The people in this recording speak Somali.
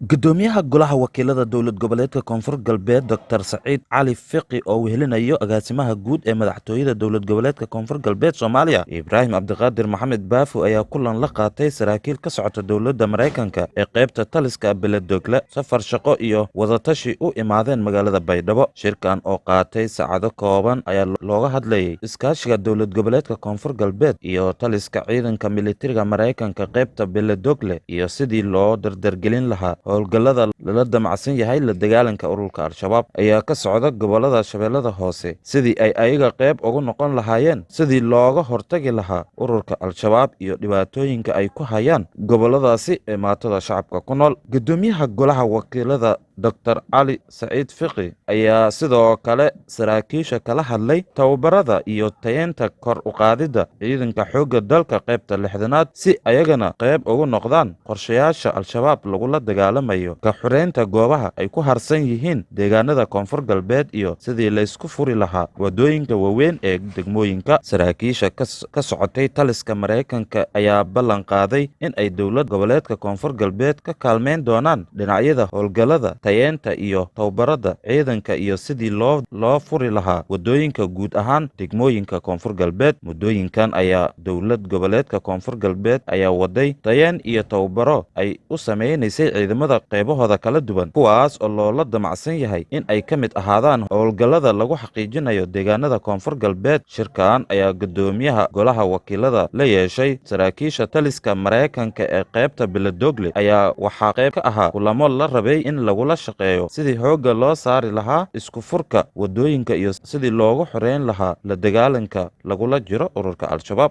Gudoomiyaha Golaha Wakiilada Dowlad Goboleedka Koonfur Galbeed, Dr Saciid Cali Fiqi, oo wehelinayo agaasimaha guud ee Madaxtooyada Dowlad Goboleedka Koonfur Galbeed Soomaaliya, Ibraahim Cabdiqaadir Maxamed Baafo, ayaa kulan la qaatay saraakiil ka socota dowladda Maraykanka ee qaybta taliska Beledogle, safar shaqo iyo wadatashi u imaadeen magaalada Baydhabo. Shirkan oo qaatay saacado kooban ayaa looga hadlayay iskaashiga Dowlad Goboleedka Koonfur Galbeed iyo taliska ciidanka militariga Maraykanka qaybta Beledogle iyo sidii loo dardargelin lahaa howlgallada lala damacsan yahay la dagaalanka ururka Al-Shabaab ayaa ka socda gobolada Shabeellada Hoose, sidii ay ayaga qayb ugu noqon lahaayeen sidii looga hortagi lahaa ururka Al-Shabaab iyo dhibaatooyinka ay ku hayaan goboladaasi ee maatada shacabka ku nool. Gudoomiyaha Golaha Wakiilada, Dr Cali Saciid Fiqi, ayaa sidoo kale saraakiisha kala hadlay tababarada iyo tayeynta kor u qaadidda ciidanka xoogga dalka qaybta 60aad, si ayagana qayb ugu noqdaan qorshayaasha Al-Shabaab lagula dagaalamayo, ka xureynta goobaha ay ku harsan yihiin deegaanada Koonfur Galbeed iyo sidii laysku furi lahaa wadooyinka waaweyn ee degmooyinka. Saraakiisha ka socotay taliska Maraykanka ayaa ballan qaaday in ay Dowlad Goboleedka Koonfur Galbeed ka kaalmeyn doonaan dhinacyada howlgallada, tayeynta iyo tababarada ciidanka iyo sidii loo furi lahaa wadooyinka guud ahaan degmooyinka Koonfur Galbeed. Muddooyinkan ayaa Dowlad Goboleedka Koonfur Galbeed ayaa waday tayeen iyo tababaro ay u sameynaysay ciidamada qaybahooda kala duwan, kuwaas oo loola damacsan yahay in ay ka mid ahaadaan howlgallada lagu xaqiijinayo deegaanada Koonfur Galbeed. Shirkan ayaa gudoomiyaha Golaha Wakiilada la yeeshay saraakiisha taliska Maraykanka ee qaybta Beledogle ayaa waxaa qayb ka ahaa kulamo la rabay in lagula shaqeeyo sidii xoogga loo saari lahaa isku furka wadooyinka iyo sidii loogu xoreyn lahaa la dagaalanka lagula jiro ururka Al-Shabaab.